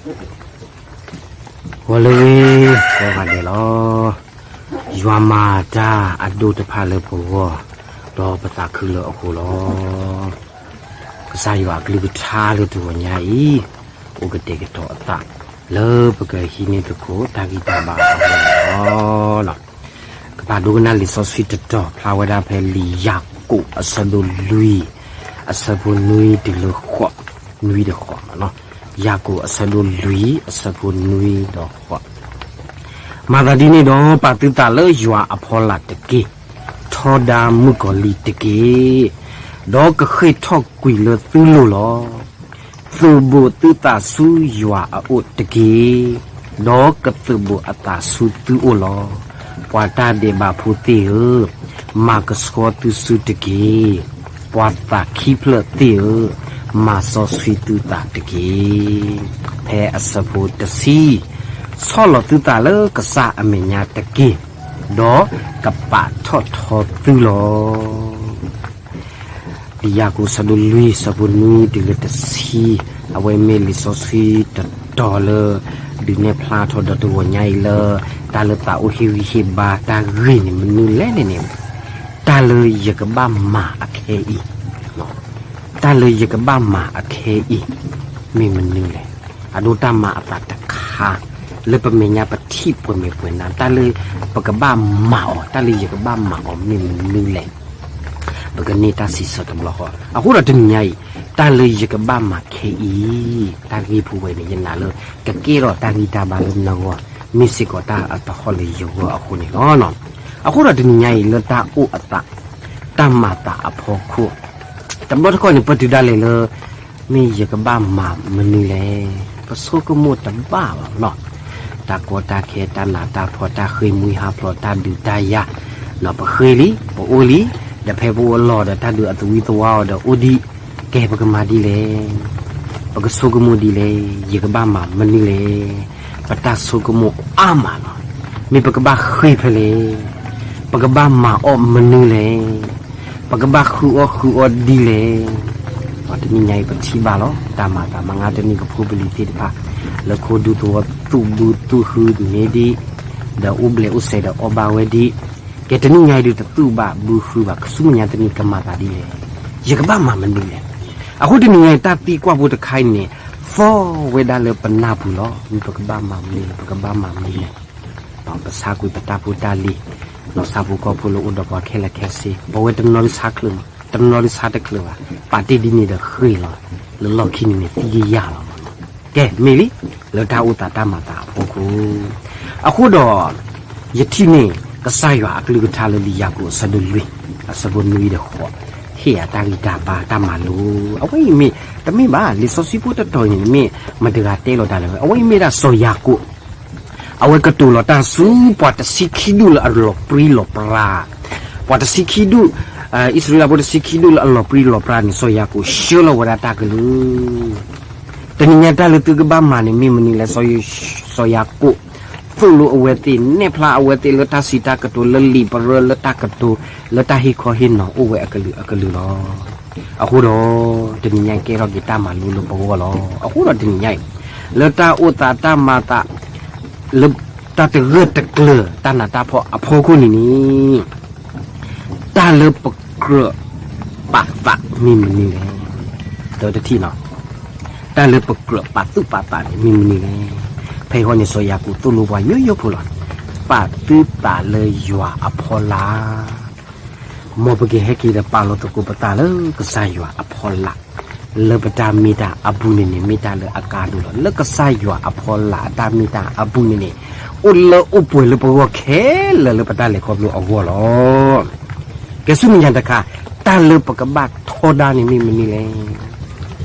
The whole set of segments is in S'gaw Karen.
ဂီၤလၢဂ့ၤ ကိးဂၤဒဲးလီၤ. ယွၤမၤတၢ်အဒိၣ်တဖၣ်လၢပဂီၢ်, ဒီးပသးခုလၢအဃိလီၤ. ကစၢ်ယွၤအကလုၢ်ကထါလၢတဂီၤညါအံၤ, အိၣ်ကတဲာ်ကတီၤအသး လၢပကဟံးန့ၢ်သကိးတၢ်ဂံၢ်တၢ်ဘါအဂီၢ်န့ၣ်လီၤ. ကပာ်ဒိကနၣ်လံာ်စီဆှံတတီၤ ဖျါဝဲဒၣ်ဖဲလံာ်ယၤကိာ်အဆၢဒိၣ်လွံၢ်, အဆၢဖိနွံတုၤလၢဃိး, နွံဒီးဃိးမးနီၤ. ယၤကိာ်အဆၢဒိၣ်လွံၢ် အဆၢဖိနွံဒီးဃိး. မၤသးဒ်န့ၣ်ဒီး ပာ်သုသးလၢယွၤအဖီလာ်တက့ၢ်. ထီဒါမုၣ်ကီၤလံၢ်တက့ၢ်. ဒီးကဃ့ၢ်ထီၣ်ကွံာ်လၢသုလိၤလီၤ. သုးဘူးသုသးဆူယွၤအအိၣ်တက့ၢ်. ဒီးကသုးဘူးအသးဆူသုအိၣ်လီၤ. ပှၤတၢ်ဒဲးဘးဖိသ့ၣ်ဧၢ, မၤကဆှီသုစုတက့ၢ်. ပှၤသးခံဖျၢၣ်သ့ၣ်ဧၢ, မၤစီဆှံသုသးတက့ၢ်. ဖဲအဆၢဖိတဆံ, ဆီၣ်လီၤသုသးလၢကစၢ်အမဲာ်ညါတက့ၢ်, ဒီးကပာ်ထီၣ်ထီသုလီၤ. လံာ်ယၤကိာ်အဆၢဒိၣ်လွံၢ် အဆၢဖိနွံတုၤလၢတဆံ, အဝဲမ့ၢ်လံာ်စီဆှံတတီၤလၢ ဒုးနဲၣ်ဖျါထီၣ်ဒီးတဂီၤညါအံၤလၢ တၢ်လၢသးအိၣ်ဟ့ၣ်ဂံၢ်ဟ့ၣ်ဘါတၢ်ဂ့ၢ်န့ၣ် မနုၤလဲၣ်န့ၣ်န့ၣ်, တၢ်လၢယကဘၣ်မၤအခဲအံၤ, တၢ်လၢယကဘၣ်မၤအခဲအံၤ မ့ၢ်မနုၤလဲၣ်. အဒိတၢ်မၤအသးတခါ လၢပမဲာ်ညါပထံၣ်ပှဲၤမဲာ်ပှဲၤနါ, တၢ်လၢပကဘၣ်မၤအီၤ, တၢ်လၢယကဘၣ်မၤအီၤမ့ၢ်မနုၤလဲၣ်. ပကန့ၢ်တၢ်စံးဆၢတဘျီဃီ, အဃိဒီးတနံၤညါအံၤ, တၢ်လၢယကဘၣ်မၤခဲအံၤ, တၢ်ဂ့ၢ်ဖိဝဲန့ၣ် ယနာ်လၢ ကကဲထီၣ်တၢ်ဂံၢ်တၢ်ဘါလၢနဂီၢ်, မ့ၢ်စ့ၢ်ကီးတၢ်အတဟီၣ်လၢယဂီၢ်အဃိန့ၣ်လီၤ. အဃိဒီးတနံၤညါအံၤ လၢတၢ်အိၣ်အသး, တၢ်မၤသးအဖီခိၣ်, တဘျီတခီၣ်န့ၣ် ပတုၤဒၣ်လဲာ်လၢ မ့ၢ်ယကဘၣ်မၤမနုၤလဲၣ်. ပဆိကမိၣ်တဘၣ်ဘၣ်နီၤ, တၢ်ကီတၢ်ခဲ တၢ်နးတၢ်ဖှီၣ် တၢ်ဃ့ၢ်မှံဟးဖျိး တၢ်ဒုးတၢ်ယၤ, ပဃ့လံ ပအိၣ်လံ, ဒီးဖဲပအိၣ်လီၤဒီးတၢ်ဒုးအသဝံသဝါအီၤဒီးအိၣ်ဒံး, ကဲပကမၤဒ်လဲၣ်, ပကဆိကမိၣ်ဒ်လဲၣ်, ယကဘၣ်မၤမနုၤလဲၣ်. ပတၢ်ဆိကမိၣ်အါမးနီၤ, မ့ၢ်ပကဘၣ်ဃ့ၢ်ဖဲလဲၣ်, ပကဘၣ်မၤအီၣ်မနုၤလဲၣ်, ပကဘၣ်ဃုအီၣ်ဃုအီဒ်လဲၣ်. တနံၤညါအံၤပထံၣ်ဘၣ်လီၤ, တၢ်မၤသးမၤငါတနံၤကဖိပလံၤသ့ၣ်တဖၣ်, လၢခိဒူသဝီသူၣ်ဘုသူၣ်ဟုမ့ၢ်ဒံး, ဒီးအိၣ်ဘျဲးအိၣ်စဲးဒီးအီၣ်ဘၣ်ဝဲဒံး, ကဲတနံၤညါအံၤဒုးတသူၣ်ဘၣ်ဘုဟုဘၣ် ကဆူမဲာ်ညါတနံၤကမၤသးဒ်လဲၣ်, ယကဘၣ်မၤမနုၤလဲၣ်. အဃိတနံၤညါအံၤ တၢ်သံကွၢ်ဖိတခါအံၤန့ၣ် သီၣ်ဝဲဒၣ်လၢပနၢ်ပူၤလီၤ. မ့ၢ်ပကဘၣ်မၤမနုၤလဲၣ်, ပကဘၣ်မၤမနုၤလဲၣ်. ပဆါကွံာ်ပတၢ်ဖိတၢ်လံၤ, နီၢ်ဆါဖိကီၢ်ဖိလၢအိၣ်ဒီးပှၤခဲလၢာ်ခဲဆ့, ပဝဲတနီၤဒုးဆါချ့မး, တနီၤဒုးဆါတချ့ဘၣ်, ပာ်တ့ၢ်ဒ်န့ၣ်ဒီးဃ့ၢ်လီၤ, လၢလီၢ်ခံန့ၣ်န့ၣ် သံကယၢ်လီၤမး. ကဲမ့ၢ်လံ, လၢတၢ်အိၣ်သးတၢ်မၤသးအဖီခိၣ်, အဃိဒီး ယထံၣ်န့ၢ် ကစၢ်ယွၤအကလုၢ်ကထါလၢလံာ်ယၤကိာ်အဆၢဒိၣ်လွံၢ်, အဆၢဖိနွံဒီးဃိး, ဟ့ၣ်အတၢ်ဂံၢ်တၢ်ဘါတၢ်မၤလိ, အဝဲအံၤမ့ၢ်, တမ့ၢ်ဘၣ်, လံာ်စီဆှံဖိတတီၤအံၤန့ၣ် မ့ၢ်မတၤတဂၤတဲလီၤတၢ်လၢၤဝဲ, အဝဲအံၤမ့ၢ်ဒၣ်စီၤယၤကိာ် အဝဲကတိၤလီၤတၢ်ဆူပှၤတဆံခံဒူၣ်လၢအလီၤပြံလီၤပြါ, ပှၤတဆံခံဒူၣ်, အံၣ်စရ့လးဖိတဆံခံဒူၣ်လၢအလီၤပြံလီၤပြါန့ၣ် စီၤယၤကိာ်ဆှၢလီၤဝဲဒၣ်တၢ်ကလုၢ်, တနံၤညါတၢ်လၢသုကဘၣ်မၤန့ၣ်မ့ၢ်မနုၤလဲၣ်, စီၤယၤကိာ် သိၣ်လိအဝဲသ့ၣ်, နဲၣ်ဖျါအဝဲသ့ၣ်လၢတၢ်စံးတၢ်ကတိၤလၢလံာ်ပရၢလၢတၢ်ကတိၤ, လၢတၢ်ဟ့ၣ်ခီဟ့ၣ်နီၤအိၣ်ဝဲအကလုာ်အကလုာ်လီၤ. အဃိဒီး, တနံၤညါအံၤကဲထီၣ်က့ၤတၢ်မၤလိလၢပဂီၢ်လီၤ. အဃိဒီးတနံၤညါအံၤ, လၢတၢ်အိၣ်သးတၢ်မၤသး, လၢတၢ်တဂၢၢ်တကျၢၤတၢ်နးတၢ်ဖှီၣ်အဖီခိၣ်န့ၣ်န့ၣ်, တၢ်လၢပကြၢးပာ်သးမ့ၢ်မနုၤလဲၣ်. တထံၣ်နီၤ, တၢ်လၢပကြၢးပာ်သူၣ်ပာ်သးန့ၣ်မ့ၢ်မနုၤလဲၣ်. ဖဲအံၤဃီန့ၣ် စီၤယၤကိာ်သိၣ်လိပှၤယိယိဖိလီၤ. ပာ်သုသးလၢယွၤအဖီလာ် မ်ပကဟဲက့ၤဒီးပာ်လီၤသကိးပသးလၢကစၢ်ယွၤအဖီလာ်, လၢပတၢ်မ့ၢ်တၢ်အပူၤန့ၣ်န့ၣ် မ့ၢ်တၢ်လၢအကါဒိၣ်လီၤ. လၢကစၢ်ယွၤအဖီလာ်အတၢ်မ့ၢ်တၢ်အပူၤန့ၣ်န့ၣ်, အိၣ်လၢအိၣ်ပှဲၤလၢပဂီၢ်ခဲလၢာ်လၢပတၢ်လဲၤခီဖျိအဂီၢ်လီၤ. ကဲဆူမဲာ်ညါတခါ, တၢ်လၢပကဘၣ်ထီဒါန့ၣ်မ့ၢ်မနုၤလဲၣ်.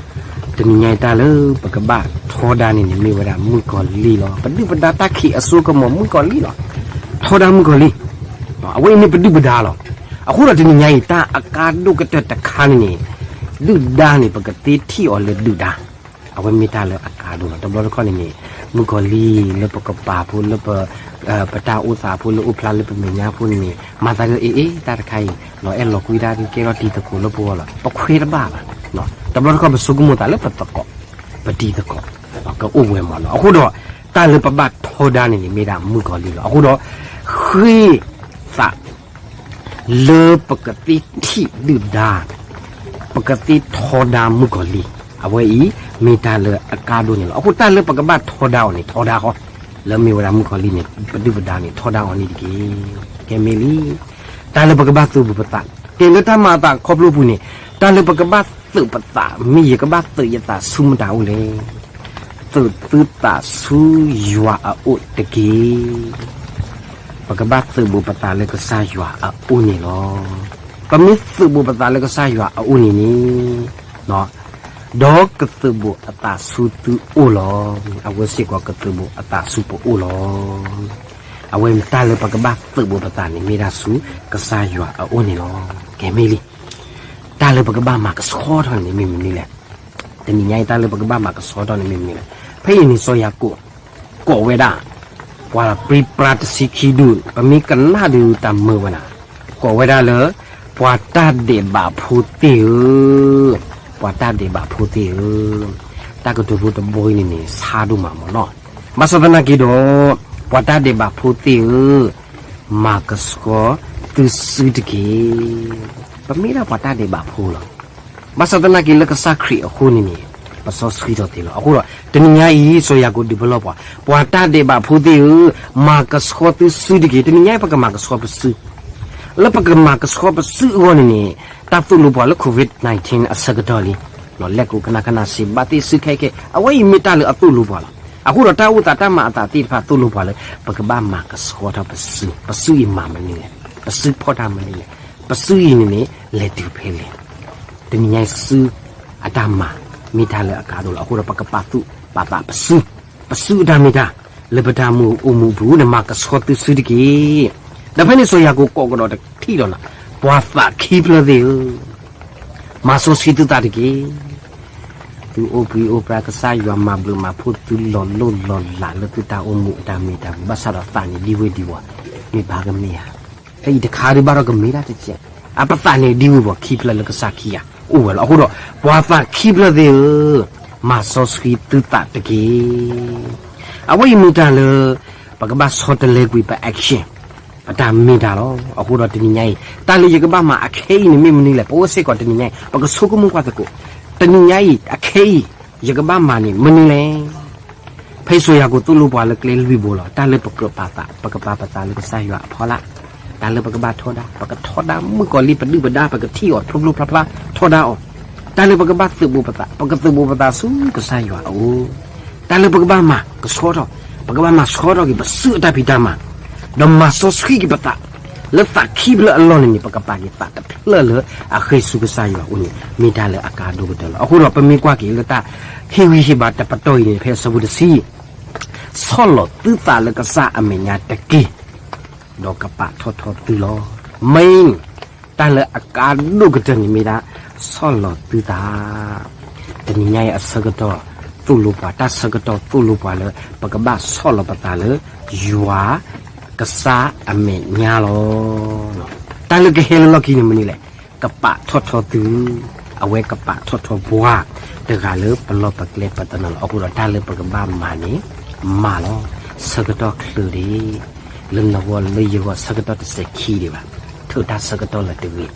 တနံၤညါအံၤတၢ်လၢပကဘၣ်ထီဒါန့ၣ်န့ၣ် မ့ၢ်ဝဲဒၣ်မုၣ်ကီၤလံၢ်လီၤ. ပဒုၣ်ပဒါတၢ်ခံးအစိကမီၤမုၣ်ကီၤလံၢ်လီၤ. ထီဒါမုၣ်ကီၤလံၢ်, အဝဲအံၤမ့ၢ်ပဒုၣ်ပဒါလီၤ. အဃိဒီးတနံၤညါအံၤ တၢ်အကါဒိၣ်ကတၢၢ်တခါန့ၣ်န့ၣ်, ဒုၣ်ဒါန့ၣ် ပကသ့ထံၣ်အီၤလၢဒုၣ်ဒါ, အဝဲမ့ၢ်တၢ်လၢအကါဒိၣ်လီၤ. တဘျီတခီၣ်န့ၣ်န့ၣ်, မုၣ်ကီၤလံၢ်လၢပကပၤဖိလၢပ, ပတၢ်အိၣ်သးဖိလၢအိၣ်ဖျါလၢပမဲာ်ညါဖိန့ၣ်န့ၣ်, မၤသးဒ်အ့ၣ်အ့ၣ် တၢ်တခါအံၤ, အဲၣ်လီၤကွံတၢ်ကဲထီၣ်တံၤသကိးလၢပဂီၢ်လီၤ. ပခွဲးတဘၣ်ဘၣ်. တဘျီတခီၣ်ပဆိကမိၣ်သးလၢပသကိး, ပတံၤသကိး, အိၣ်ဝဲမ့ၢ်နီၤ. အဃိဒီး တၢ်လၢပဘၣ်ထီဒါန့ၣ်န့ၣ် မ့ၢ်ဒၣ်မုၣ်ကီၤလံၢ်လီၤ. အဃိဒီး ဃ့သး လၢပကသ့ထံၣ်ဒုၣ်ဒါ, ပကသ့ထီဒါမုၣ်ကီၤလံၢ်, အဝဲအံၤ မ့ၢ်တၢ်လၢအကါဒိၣ်န့ၣ်လီၤ. အဃိတၢ်လၢပကဘၣ်ထီဒါအီၤန့ၣ် ထီဒါဃီ, လၢမ့ၢ်ဝဲဒၣ်မုၣ်ကီၤလံၢ်န့ၣ် ပဒုၣ်ပဒါန့ၣ် ထီဒါအီၤန့ၣ်တက့ၢ်. ကဲမ့ၢ်လံ တၢ်လၢပကဘၣ်သုးဘူးပသး, ကဲလၢတၢ်မၤအသးခီဖျိပူၤန့ၣ် တၢ်လၢပကဘၣ်သုးပသး မ့ၢ်ယကဘၣ်သုးယသးဆူမတၤအိၣ်လဲၣ်. သုးသုသးဆူယွၤအအိၣ်တက့ၢ်. ပကဘၣ်သုးဘူးပသးလၢကစၢ်ယွၤအအိၣ်န့ၣ်လီၤ. ပမ့ၢ်သုးဘူးပသးလၢကစၢ်ယွၤအအိၣ်န့ၣ်န့ၣ် ဒီးကသုးဘူးအသးဆူသုအိၣ်လီၤ. အဝဲစ့ၢ်ကီးကသုးဘူးအသးဆူပအိၣ်လီၤ. အဝဲမ့ၢ်တၢ်လၢပကဘၣ်သုးဘူးပသးန့ၣ် မ့ၢ်ဒၣ်ဆူကစၢ်ယွၤအအိၣ်န့ၣ်လီၤ. ကဲမ့ၢ်လံ တၢ်လၢပကဘၣ်မၤကဆှီထီၣ်န့ၣ်မ့ၢ်မနုၤလဲၣ်. တနံၤညါအံၤတၢ်လၢပကဘၣ်မၤကဆှီထီၣ်န့ၣ်မ့ၢ်မနုၤလဲၣ်. ဖဲအံၤန့ၣ်စီၤယၤကိာ် ကိးဝဲဒၣ် ပှၤပြံပြါတဆံခံဒူၣ် ပမ့ၢ်ကနၣ်ဒုးတၢ်မၢဝဲဒၣ် ကိးဝဲဒၣ်လၢ ပှၤတၢ်ဒဲးဘးဖိသ့ၣ်ဧၢ, ပှၤတၢ်ဒဲးဘးဖိသ့ၣ်ဧၢ, တၢ်ကတိၤဖိတဘီအံၤန့ၣ်န့ၣ် ဆါဒိၣ်မးမ့ၢ်နီၤ. ဘၣ်ဆၣ်သနာ်က့ဒီး ပှၤတၢ်ဒဲးဘးဖိသ့ၣ်ဧၢ, မၤကဆှီသုစုတက့ၢ်. ပမ့ၢ်ဒၣ်ပှၤတၢ်ဒဲးဘးဖိလီၤ. ဘၣ်ဆၣ်သနာ်က့လၢကစၢ်ခရံာ်အဃိန့ၣ်န့ၣ် ပစီဆှံထီၣ်သ့လီၤ. အဃိဒီး တနံၤညါအံၤ စီၤယၤကိာ်ဒုးပလီၢ်ပှၤ, ပှၤတၢ်ဒဲးဘးဖိသ့ၣ်ဧၢ, မၤကဆှီသုစုတက့ၢ်. တနံၤညါအံၤ ပကမၤကဆှီပစု လၢပကမၤကဆှီပစုအဂီၢ်န့ၣ်န့ၣ် တၢ်သိၣ်လိပှၤလၢ COVID nineteen အဆၢကတီၢ်လံ, လဲၤကိးကနၣ်ကနၣ်စံးဘၣ်သ့ၣ်စုခဲကဲ အဝဲအံၤမ့ၢ်တၢ်လၢအသိၣ်လိပှၤလီၤ. အဃိဒီးတၢ်အိၣ်သးတၢ်မၤအသးသ့ၣ်တဖၣ်သိၣ်လိပှၤလၢ ပကဘၣ်မၤကဆှီထီၣ်ပစု, ပစုအံၤမၤမနုၤလဲၣ်, ပစုဖီၣ်တၢ်မနုၤလဲၣ်, ပစုအံၤန့ၣ်န့ၣ် လဲၤတုၤဖဲလဲၣ်. တနံၤညါအံၤစုအတၢ်မၤ မ့ၢ်တၢ်လၢအကါဒိၣ်လီၤ. အဃိဒီးပကပာ်သူၣ် ပာ်သးပစု, ပစုအတၢ်မ့ၢ်တၢ် လၢပတၢ်အိၣ်မူအပူၤန့ၣ် မၤကဆှီသုစုတက့ၢ်. ဒီးဖဲန့ၣ်စီၤယၤကိာ်ကိးကဒီးတထံၣ်ဒီးနီၤ, ပှၤသးခံဖျၢၣ်သ့ၣ်ဧၢ, မၤစီဆှံသုသးတက့ၢ်. သုအိၣ်ဘှံးအိၣ်ဘှါ ကစၢ်ယွၤမၤဘျုးမၤဖှိၣ်သုလီၤလိၢ်လီၤလးလၢသုတၢ်အိၣ်မူအတၢ်မ့ၢ်တၢ်ပူၤ ဘၣ်ဆၣ်ဒီးသးန့ၣ်ဒံဝ့ၢ်ဒံဝီၤ မ့ၢ်ဘၣ်ကမ့ၢ်ဧါ. ဖဲအံၤတခါဒုးဘၣ်ဒီးကမ့ၢ်ဒၣ်တကဲး, အပသးန့ၣ်ဒံဝ့ၢ်ဝီၤခံဖျၢၣ်လၢကစၢ်ခံဂၤအိၣ်ဝဲလီၤ. အဃိဒီး ပှၤသးခံဖျၢၣ်သ့ၣ်ဧၢ, မၤစီဆှံသုသးတက့ၢ်. အဝဲအံၤမ့ၢ်တၢ်လၢ ပကဘၣ်ဆီတလဲကွံာ်ပ action ပတၢ်မ့ၢ်တၢ်လီၤ. အဃိဒီးတနံၤညါအံၤ တၢ်လၢယကဘၣ်မၤအခဲအံၤန့ၣ်မ့ၢ်မနုၤလဲၣ်. ပအိၣ်စ့ၢ်ကီးတနံၤညါအံၤ ပကဆိကမိၣ်ကွၢ်သကိး, တနံၤညါအံၤ အခဲအံၤ ယကဘၣ်မၤန့ၣ်မနုၤလဲၣ်. ဖဲအံၤစီၤယၤကိာ်သိၣ်လိပှၤလၢကျဲလွံၢ်ဘိလီၤ. တၢ်လၢပကပာ်သး, ပကပာ်ပသးလၢကစၢ်ယွၤအဖီလာ်, တၢ်လၢပကဘၣ်ထီဒါ, ပကထီဒါမုၣ်ကီၤလံၢ်ပဒုၣ်ပဒါ ပကထံၣ်အီၤဖျိဖျိဖျါဖျါ ထီဒါအီၤ. တၢ်လၢပကဘၣ်သုးဘူးပသး, ပကသုးဘူးပသးဆူကစၢ်ယွၤအအိၣ်. တၢ်လၢပကဘၣ်မၤကဆှီထီၣ်, ပကဘၣ်မၤဆှီထီၣ်က့ၤပစုအတၢ်ဖံးတၢ်မၤ, ဒီးမၤစီဆှံက့ၤပသး လၢသးခံဖျၢၣ်အလီၢ်န့ၣ်န့ၣ် ပကပာ်က့ၤသးတဖျၢၣ်လၢအဃ့ဆူကစၢ်ယွၤအအိၣ်န့ၣ် မ့ၢ်တၢ်လၢအကါဒိၣ်ကတၢၢ်လီၤ. အဃိဒီးပမ့ၢ်ကွၢ်က့ၤလၢတၢ်ဟ့ၣ်ဂံၢ်ဟ့ၣ်ဘါတပတီၢ်အံၤန့ၣ် ဖဲအဆၢဖိတဆံ ဆီၣ်လီၤသုသးလၢကစၢ်အမဲာ်ညါတက့ၢ်, ဒီးကပာ်ထီၣ်ထီသုလီၤ. မ့ၢ် တၢ်လၢအကါဒိၣ်ကတၢၢ်န့ၣ်မ့ၢ်ဒၣ် ဆီၣ်လီၤသုသး. တနံၤညါအံၤအဆၢကတီၢ်သိၣ်လိပှၤ, တၢ်ဆၢကတီၢ်သိၣ်လိပှၤလၢ ပကဘၣ်ဆီၣ်လီၤပသးလၢ ယွၤကစၢ်အမဲာ်ညါလီၤ. တၢ်လၢကဟဲလၢလီၢ်ခံန့ၣ်မနုၤလဲၣ်. ကပာ်ထီၣ်ထီသု, အဝဲကပာ်ထီၣ်ထီပှၤ တဂၤလၢပလီၢ်ပကျဲပတနီၤလီၤ. အဃိဒီးတၢ်လၢပကဘၣ်မၤန့ၣ် မၤလီၤ. ဆၢကတီၢ်ချုးဒံး လၢနဂီၢ်လၢယဂီၢ် ဆၢကတီၢ်တစဲးခံဒံးဘၣ်. ထုးတၢ်ဆၢကတီၢ်လၢတဂ့ၤ,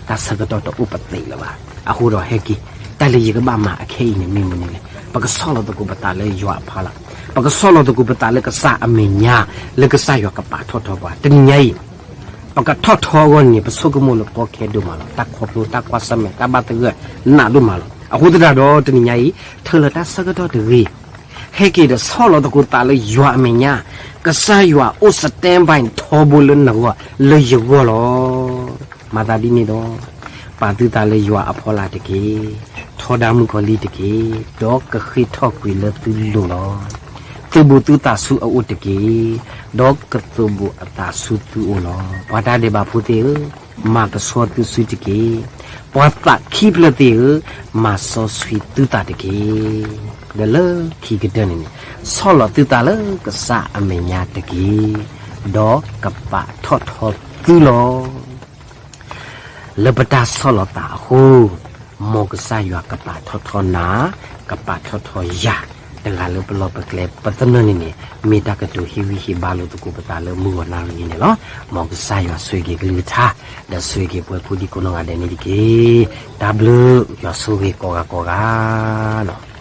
တၢ်ဆၢကတီၢ်တအိၣ်ပသံးလၢၤဘၣ်. အဃိဒီးဟဲက့ၤ, တၢ်လၢယကဘၣ်မၤအခဲအံၤန့ၣ်မ့ၢ်မနုၤလဲၣ်. ပကဆီၣ်လီၤသကိးပသးလၢယွၤအဖီလာ်, ပကဆီၣ်လီၤသကိးပသးလၢကစၢ်အမဲာ်ညါ, လၢကစၢ်ယွၤကပာ်ထီၣ်ထီပှၤ. တနံၤညါအံၤ ပကထီၣ်ထီအဂီၢ်န့ၣ် ပဆိကမိၣ်လၢကီခဲဒိၣ်မးလီၤ. တၢ်ခီဖျိတၢ်ကွၢ်ဆၢၣ်မဲာ်တၢ်ဘၣ်သဂၢၢ်နးဒိၣ်မးလီၤ. အဃိသတးဒီးတနံၤညါအံၤ ထုးလီၤတၢ်ဆၢကတီၢ်တဂ့ၤ, ဟဲက့ၤဒီးဆီၣ်လီၤသကိးသးလၢယွၤအမဲာ်ညါ, ကစၢ်ယွၤအိၣ် standby ထီဘိလၢနဂီၢ်လၢယဂီၢ်လီၤ. မၤသးဒ်န့ၣ်ဒီး ပာ်သုသးလၢယွၤအဖီလာ်တက့ၢ်. ထီဒါမုၣ်ကီၤလံၢ်တက့ၢ်. ဒီးကဃ့ထီၣ်ကွံာ်လၢသုလိၤလီၤ. သုးဘူးသုသးဆူအအိၣ်တက့ၢ်. ဒီးကသုးဘူးအသးဆူသုအိၣ်လီၤ. ပှၤတၢ်ဒဲးဘးဖိသ့ၣ်ဧၢ, မၤကဆှီသုစုတက့ၢ်. ပှၤသးခံဖျၢၣ်သ့ၣ်ဧၢ, မၤစီဆှံသုသးတက့ၢ်. ဒီးလၢခံကတၢၢ်န့ၣ်န့ၣ် ဆီၣ်လီၤသုသးလၢကစၢ်အမဲာ်ညါတက့ၢ်. ဒီးကပာ်ထီၣ်ထီသုလီၤ. လၢပတၢ်ဆီၣ်လီၤသးအဃိ, မ်ကစၢ်ယွၤကပာ်ထီၣ်ထီနၤ, ကပာ်ထီၣ်ထီယၤ, တဂၤလၢပလီၢ်ပကျဲ ပသနၢၣ်န့ၣ်န့ၣ် မ့ၢ်တၢ်ကတိၤဟ့ၣ်ဂံၢ်ဟ့ၣ်ဘါလိာ်သကိးပသးလၢမုၢ်ဂီၤနၣ်ရံၣ်အံၤန့ၣ်လီၤ. မ်ကစၢ်ယွၤဆိၣ်ဂ့ၤက့ၤကလုၢ်ကထါ ဒီးဆိၣ်ဂ့ၤက့ၤပှၤကိးဒံကိးနီၢ်ဂၤဒဲးန့ၣ်တက့ၢ်. တၢ်ဘျုး ယွၤဆိၣ်ဂ့ၤကိးဂၤကိးဂၤလီၤ.